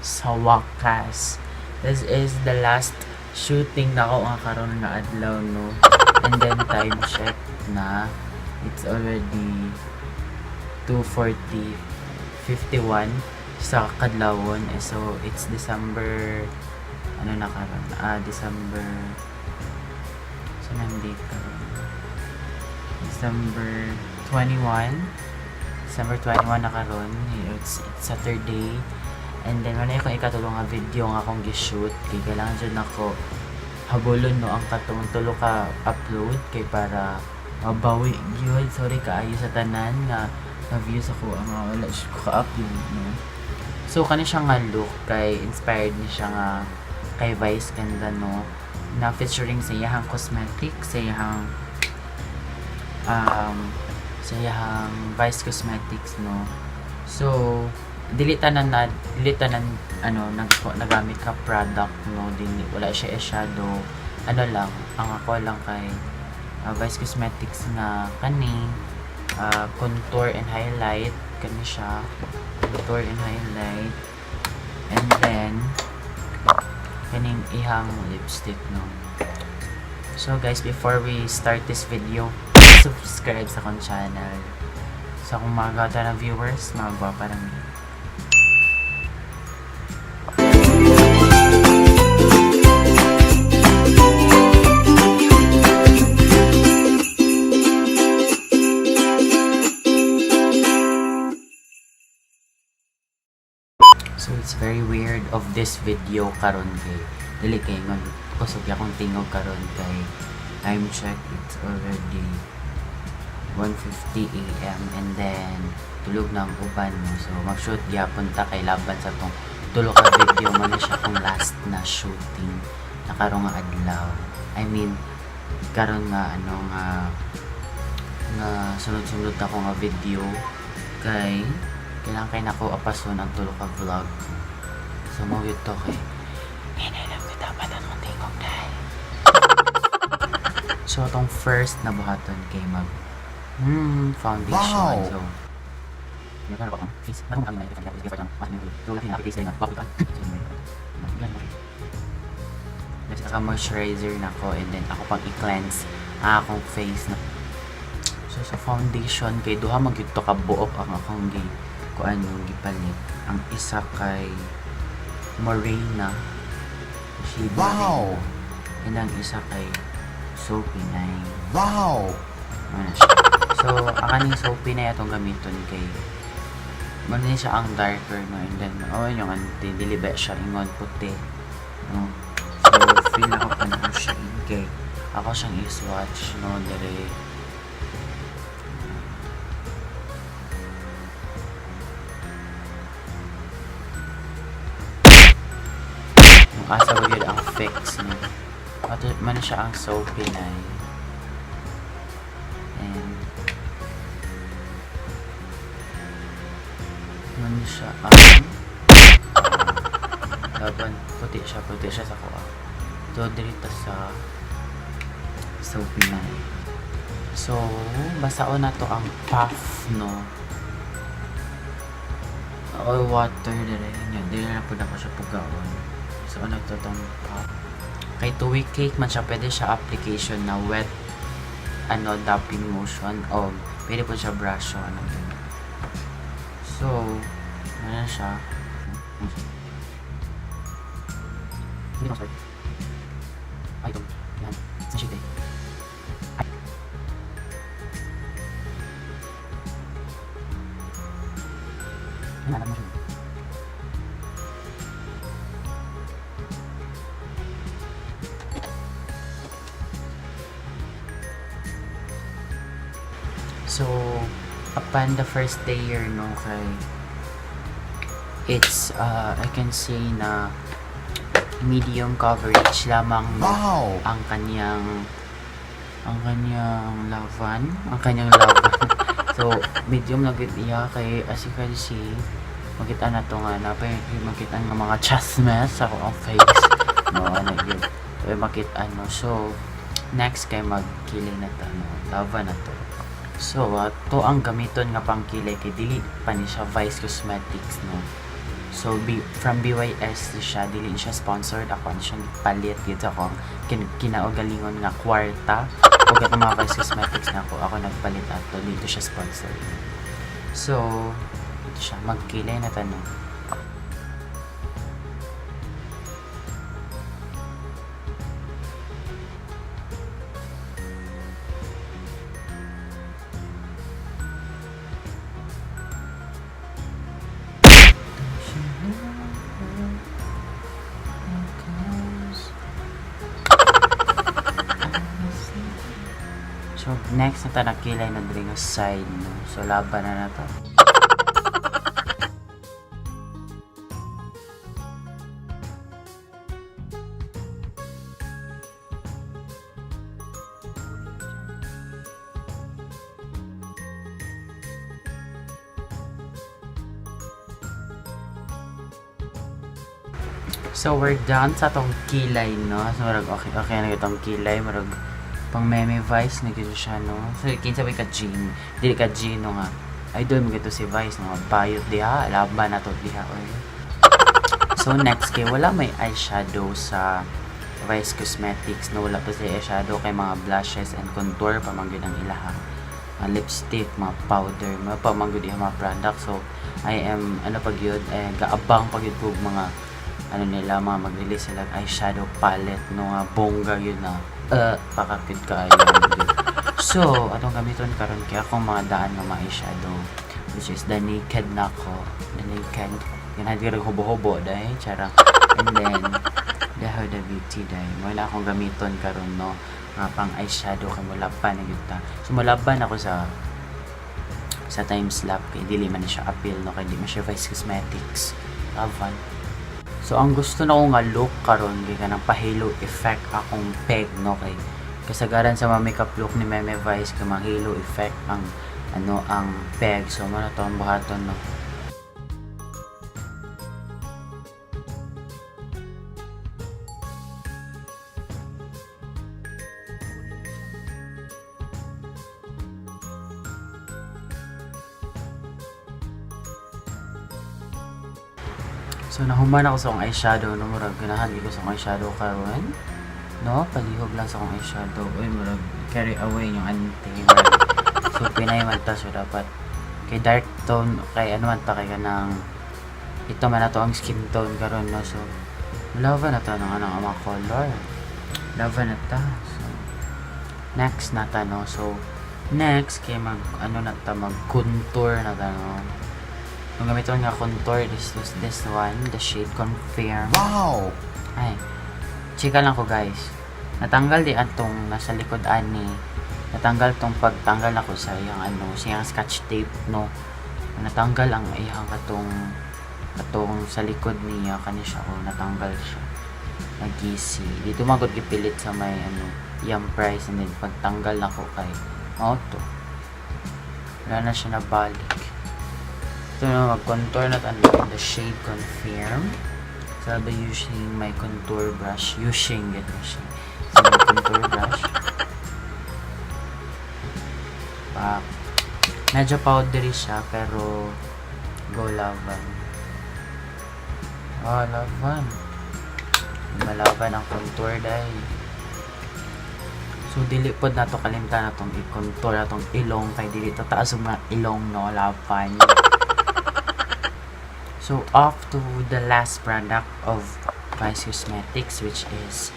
Sa wakas, this is the last shooting na ako nga karon nga adlaw, no. And then time check na, it's already 2:40:51 sa kadlawon. Eh, so it's December ano na karon? Ah, December, so nang date karon? December 21. December 21 na karon. It's Saturday. And then wala akong ikatulong nga video nga akong gi-shoot kay kailangan jud nako habulon, no, ang katong tulo ka upload kay para mabawi gyud. Sorry kaayo sa tanan nga na views ako ang wala siya ko ka-upload, no. So kani siya nga look kay inspired ni siya nga kay Vice Ganda, no, na featuring sa iyahang cosmetics, sa iyahang Vice Cosmetics, no. So dili tanan na, dili tanan ano nag nagamit ka product, no. Dili, wala siya eyeshadow, ano lang ang ako lang kay Vice Cosmetics nga kani contour and highlight. Kani siya, contour and highlight, and then kaning ihang lipstick, no. So guys, before we start this video, subscribe sa akong channel sa akong mga gata na viewers, mga gwapa na mi. So it's very weird of this video karon kay dili kay mag kusog akong tingog karon kay time check, it's already 1:50 a.m. and then tulog na ang uban, no. So mag-shoot gyapon ta kay laban sa tong tulo ka video man na siya akong last na shooting na karon nga adlaw. I mean, karon nga ano nga nga sunod-sunod ako nga video kay kailangan kay nako apason ang tulo ka vlog. So mo to kay hinailam ko dapat anong tingog dahil. So atong first na buhaton kay mag foundation. Wow. So face. Naka moisturizer na ko and then ako pang i-cleanse ang akong face na. So sa foundation kay duha man gyud to ka buok ang akong gi kuan yung gipalit. Ang isa kay Morena. Shade Morena. And ang isa kay Soapy Nine. Ano siya. So, ang kaning Soapy na atong gamiton kay mo ni siya ang darker, no, and then oh, yung anti dili ba siya ingon puti, no. So feel ako pa na shade kay ako siyang i-swatch, no, dire. Yung asa ba yun ang fix, no. Ato man siya ang Soapy Nine and man siya ang laban puti siya sa kuha. So dito sa Soapy Nine. So basaon na to ang puff, no, oil water dire yun dili na pud ako siya pugaon. So ano to tong puff kay tuwi cake man siya, pwede siya application na wet ano dapping motion o pwede po siya brush. So ano yun. So ano na siya. Hindi ko, sorry. Ay, ito yan sa shade eh. Ay. Ayan, alam mo siya. So, upon the first layer, no, kay it's, I can say na medium coverage lamang, no, ang kanyang lavan, ang kanyang lavan. So, medium lang gid iya kay as you can see, makita na to nga na makita nga mga chasmes sa akong face. No, ano yun. So, makita, no. So, next kay magkilay na ta, no. Lava na to. So, to ang gamiton nga pangkilay kay dili pa ni siya Vice Cosmetics, no. So, from BYS siya, dili siya sponsored. Ako, ano siyang palit dito ako. Kinaugalingon nga kwarta. Ug atong mga Vice Cosmetics na ako, ako nagpalit ato. Dito siya sponsored. So, ito siya. Magkilay na tanong. So, next na ta nakilay na diri nga side, no? So, laban na na to. So, we're done sa atong kilay, no? So, murag okay na itong kilay. Murag pang meme Vice na gyud siya, no? So, kinsa may ka Jean. Dili ka Jean, no nga. Idol mo gito si Vice, no? Bayot diha. Laban na to diha, oy. So, next kay wala may eyeshadow sa Vice Cosmetics, no? Wala pa sa eyeshadow kay mga blushes and contour pa man gyud ang ilaha. Mga lipstick, mga powder, mga pa man gyud mga product. So, I am, ano pag yun, eh, gaabang pag yun kog mga ano nila, mga mag-release sila eyeshadow palette, no, nga bongga yun na pakakit kaayo. So, atong gamiton karon kay akong mga daan nga mga eyeshadow, which is the Naked nako, the Naked yan diri hubo-hubo dai charang, and then the Huda Beauty dai mo na akong gamiton karon, no, nga pang eyeshadow kay mulaban na gyud ta. So mulaban ako sa time slap kay dili man siya appeal, no, kay di man siya Vice Cosmetics. Laban. So ang gusto na ko nga look karon kay kanang pa-halo effect akong peg, no, kay kasagaran sa mga makeup look ni Meme Vice kay mga halo effect ang ano ang peg. So mo na to ang buhaton, no. So nahuman ako sa akong eyeshadow, no, murag ganahan ko sa akong eyeshadow karon. No, palihog lang sa akong eyeshadow. Uy, murag carry away yung ante. Murag, so pinay man ta, so dapat kay dark tone kay ano man ta kay kanang ito man na to ang skin tone karon, no. So love na to ng ano ang mga color. Love na ta. So next na ta, no. So next kay mag ano na ta, mag contour na ta, no. Ang gamiton nga contour, this one, the shade Confirm. Wow! Ay, chika lang ko, guys. Natanggal di atong nasa likod ani. Natanggal tong pagtanggal ako sa iyang ano, sa iyang scotch tape, no. Natanggal ang iyang katong sa likod niya kani siya, oh, natanggal siya. Nagisi. Dito magod gipilit sa may ano, iyang price, and then pagtanggal nako kay mao to. Wala na siya nabalik. Ito na, mag-contour na tayo the shade Confirm. So, I'll be using my contour brush. Using, get using. So, my contour brush. Pak. Medyo powdery siya, pero go laban. Ah, laban. Malaban ang contour dahil. So, dili pod nato kalimtan natong i-contour atong ilong kay dili ta taas ang mga ilong, no, laban. So, off to the last product of Vice Cosmetics, which is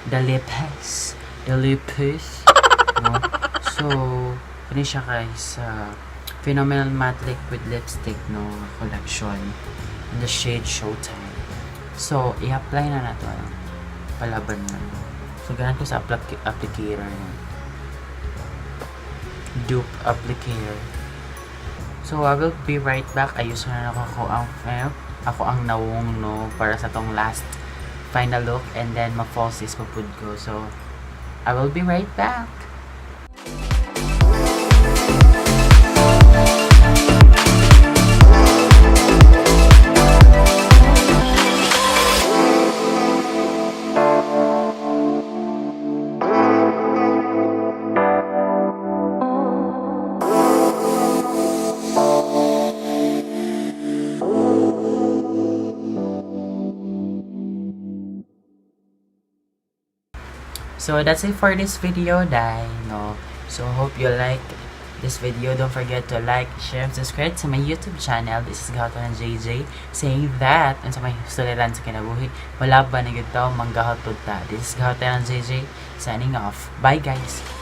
the lips. The lips. No? So, kani siya guys, Phenomenal Matte Liquid Lipstick, no, collection in the shade Showtime. So, i-apply na nato, ano, palaban na. So, ganahan ko sa applicator, no? Dupe applicator. So, I will be right back. Ayusin na ako ang nawong, no, para sa tong last final look and then ma-falsies pa pud ko. So, I will be right back. So that's it for this video, dai, no? So hope you like this video. Don't forget to like, share, and subscribe to my YouTube channel. This is Gahot ng JJ saying that and sa may suliran sa kinabuhi, wala ba na gyud tao, manggahot ta. This is Gahot ng JJ signing off. Bye, guys.